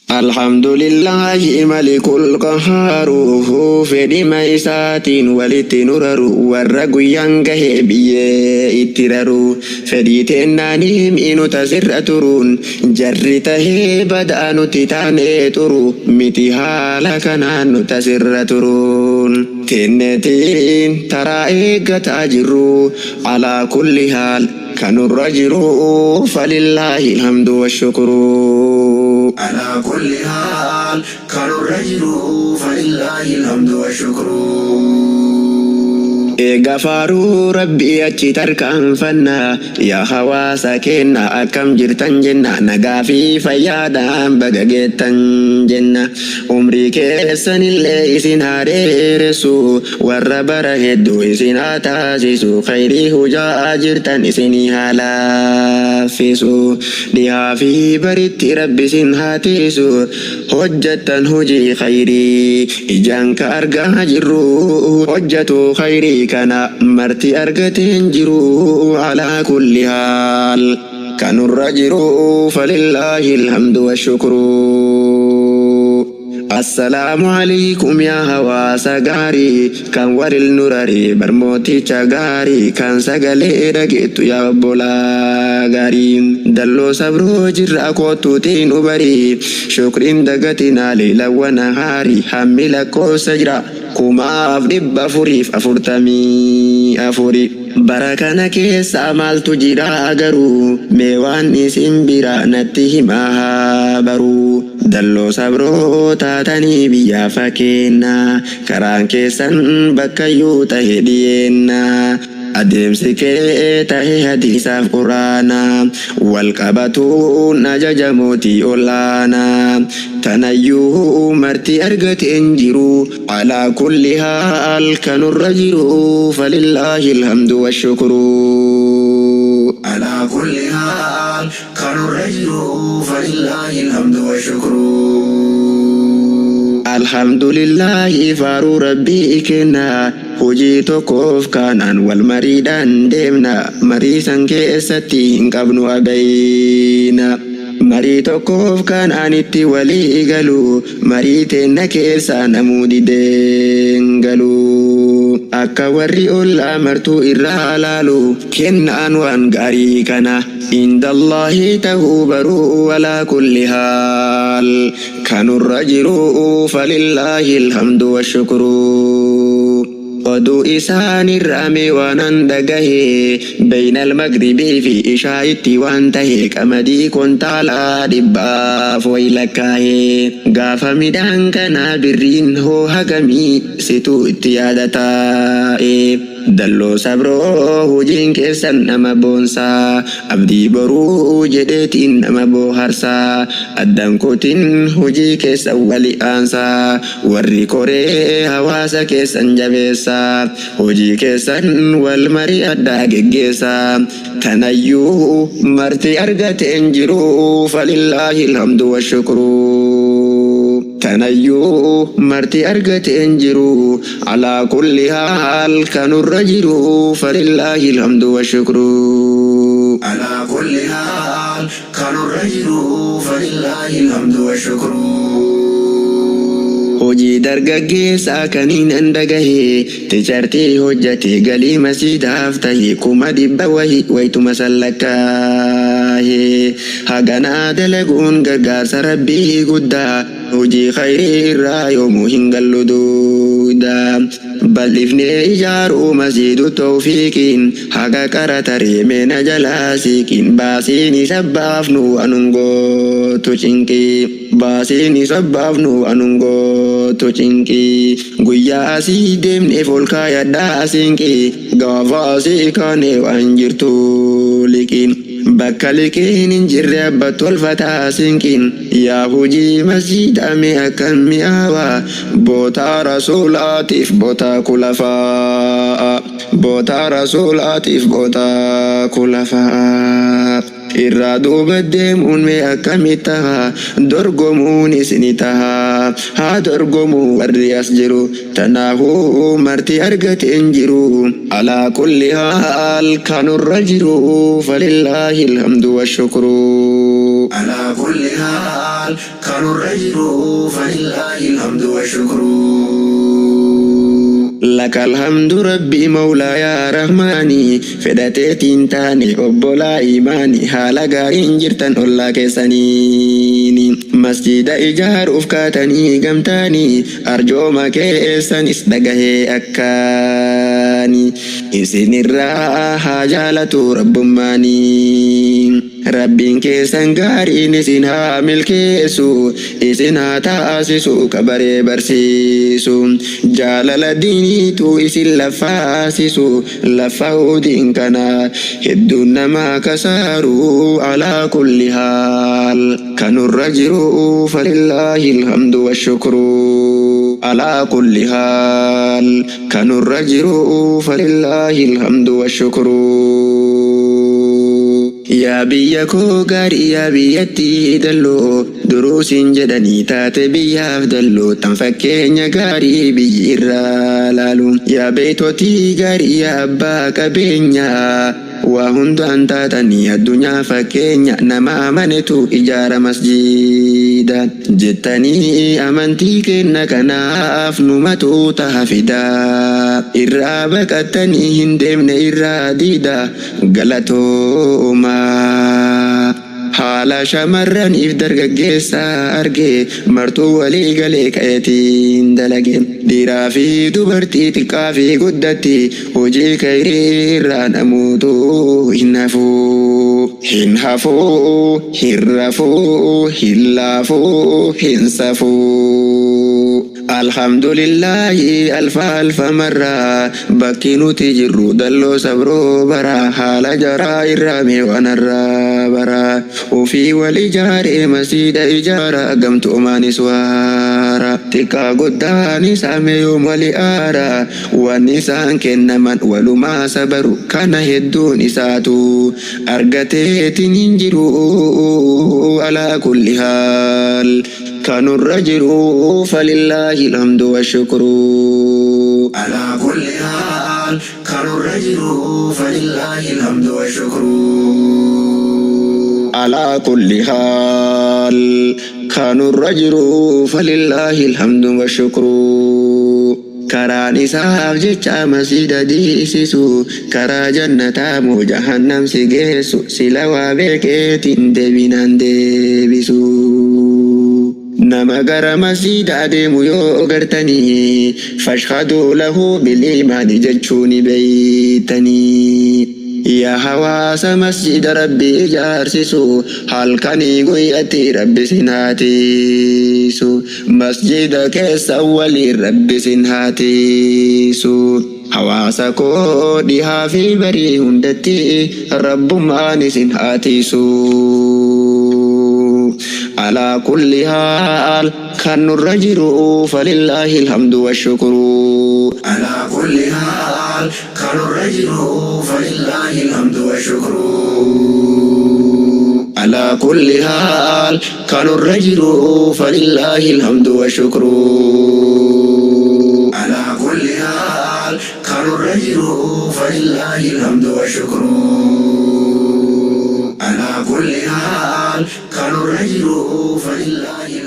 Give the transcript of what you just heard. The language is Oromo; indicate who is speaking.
Speaker 1: Alhamdulillaahi malikul qahaaru fedhima isaatiin walitti nu raru warra guyyaan gahe biyyee itti raru fedhii teennaanii mi'inu tasirra turuun jarri tahee badaa nuti taanee turu miti haala kanaan nu tasirra turuun teenneetiin taraa eeggataa jirru alaa kulli haal kanurra jiru falillaahi alhamdu washukuru.
Speaker 2: على كل حال كان الرجل فلله الحمد والشكر.
Speaker 1: Eega faaruu rabbii achi tarkaanfanna, yaa hawaasa keenna akkam jirtan jenna, nagaa fi fayyaadhaan baga geettan jenna, umrii keessanillee isin haa dheeressu, warra bara hedduu isin haa taasisu, khayrii hujaa jirtan isinii haa laaffisu, dhihaa fi baritti rabbi isin haa tiisu, hojjettan hojii khayrii ijaan ka argaa jirru, hojjetu khayrii kana marti argateen jiru, alaa kulli haal kanurra jiru falillaahi alhamdu washukru. Assalaamu alaykum yaa hawaasa gaarii kan walil nurarii barmooticha gaarii kan sagalee dhageettu, yaa obbolaa gaarii dalloo sabroo jirra koottuutiin ubarii shukriin dagatinaa leelawwan haarii hammi lakkoofsa jira 4444. Bara kana keessa maaltu jira garuu? Mee waan isin bira natti himaa haa baruu. Dalloo sabroo taatanii biyyaa fakkeenya, karaan keessan bakkayyuu tahe dhiyeenna, adeemsi kee tahe hadiisaaf quraana wal qabatuun ajaja mootii olaanaa, tanayyuu marti argateen jiru, alaa kulli haal kanurra jiru falillaahi alhamdu washukru.
Speaker 2: على كل حال كان الرجل فلله الحمد والشكر.
Speaker 1: Alhamdulillaahi faaruu rabbii kenna, hojii tokkoof kaanaan wal mariidhaan deemna, marii san keessatti hin qabnu abayna, marii tokkoof kaanaan itti walii galu, marii teenna keessa namuu dideen galu, akka warri ollaa martuu irraa laalu, kennaan waan gaarii kana indallaahi tahuu baruu, walaa kulli haal kanurra jiru falillaahi alhamdu washukru. Oduu isaanirraa mee waanan dhagahe, beynal magribii fi ishaa'itti waan tahe, qamadii kontaalaa 400 wayi lakkaahe, gaafa midhaan kanaa birriin hoo hagamii situ itti yaadataa'e? Dalloo sabroo hojiin keessan nama boonsaa, abdii boruu jedheetiin nama booharsaa, addan kutin hojii keessan wali aansaa, warri koree hawaasa keessan jabeessaa, hojii keessan wal marii addaa geggeessaa, tanayyuu marti argateen jiru falillaahi alhamdu washukru. Tanayyuu marti argateen jiru, alaa kulli haal kanurra jiru falillaahi alhamdu washukru.
Speaker 2: على كل حال كان الرجل فلله الحمد والشكر.
Speaker 1: Hojii dargaggeessaa kaniin an dhagahe, tichaartii hojjate galii masiidaaf tahe 100,000 wahi waytuma sallakkaahe, haganaa dalaguun gargaarsa rabbii guddaa, hojii khayrii irraa yoomuu hin gallu duuda, bal'ifnee ijaaruu masiidu tawfiiqiin haga qara taree meena jalaa siiqiin, baasiin isa baafnu anun gootu cinqii, baasiin isa baafnu anun gootu cinqii, guyyaa asii deemneef ol kaayadhaa siinqii, gaafa asii kaane waan jirtu liqiin, bakka liqiin hin jirre abba tolfataa siinqiin, yaa hojii masjiidaa mee akkam mi'aawaa, bootaa rasuulaatiif bootaa kulafaa, bootaa rasuulaatiif bootaa kulafaa, irraa duuba deemuun mee akkamitti taha? Dorgomuunis ni taha, haa dorgomuu warri as jiru, tanaafuu marti argateen jiru, alaa kulli haal kanurra jiru falillaahi alhamdu washukru.
Speaker 2: Alaa kulli haal kanurra jiru falillaahi alhamdu wa shukru.
Speaker 1: Lakal hamdu rabbi mawlaayaa rahmaanii fedhateetiin taane obbolaa imaanii haala gaariin jirtan ollaa keessaniini masjida ijaaruuf kaatanii gamtaanii arjooma keessanis dhagahee akkaani isinirraa haa jaalatu rabbummaanii rabbiin keessan gaariin isin haa milkeessu isin haa taasisu kabaree barsiisu jaalala diiniitu isin laffaasisu laffa'uu diin kana hedduun namaa kasaaru alaa kulli haal kanurra jiru falillaahi alhamdu washukru alaa kulli haal kanurra jiru falillaahi alhamdu washukru. Yaa biyya koo gaarii yaa biyyattii dalloo duruusin jedhanii taate biyyaaf dalloo tan fakkeenya gaarii biyyi irraa laalu yaa beeytotii gaarii yaa abbaa qabeenyaa waa hundaan taatanii addunyaa fakkeenya nama amanetu ijaara masjiida jettanii amantii kenna kanaaf numatu taha fidaa irraa baqattanii hin deemne irraa diida galatoomaa. Haala shamarraniif dargaggeessa arge martuu walii galee ka'eetiin dalage dhiiraa fi dubartii xiqqaa fi guddatti hojii kayrii irraa namuutu hin hafu hin hafu hin rafuu hin laafuu hin safuu. Alhamdulillahi alfa alfa marra bakki nuti jirru dalloo sabroo bara haala jaraa irraa meewanarraa bara ofii wal ijaaree masiida ijaara gamtoomaanis waara xiqqaa guddaanis yoom wali aara waan isaan kennaman walumaa sabaru kana hedduun isaatu argateetiin hin jiru alaa kulli haal kanurra jiru falillaahi alhamdu washukru.
Speaker 2: Alaa kulli haal kanurra jiru falillaahi alhamdu wa shukru.
Speaker 1: Alaa kulli haal kanurra jiru falillaahi alhamdu washukru. Karaan isaaf jecha masjida diisisu karaa jannataa moo jahannam si geessu sila waa beekeetiin deebinaan deebisu. Nama gara masjida adeemu yoo gartanii fashhaduu lahu biliimaani jechuuni beeytanii. Yaa hawaasa masjida rabbi ijaarsisu halkanii guyyatti rabbi sin haatiisu masjida keessa waliin rabbi sin haatiisu. Hawaasa koo dhihaa fi barii hundatti rabbummaan isin haatiisu. Alaa kulli haal kan nurra jiru falillaahi alhamdu washukru.
Speaker 2: Alaa kulli haal kanurra jiru falillaahi alhamdu wa shukru.
Speaker 1: Alaa kulli haal kanurra jiru falillaahi alhamdu washukru.
Speaker 2: Alaa kulli haal kanurra jiru falillaahi alhamdu wa shukru. Alaa kulli haal kanurra jiru falillaahi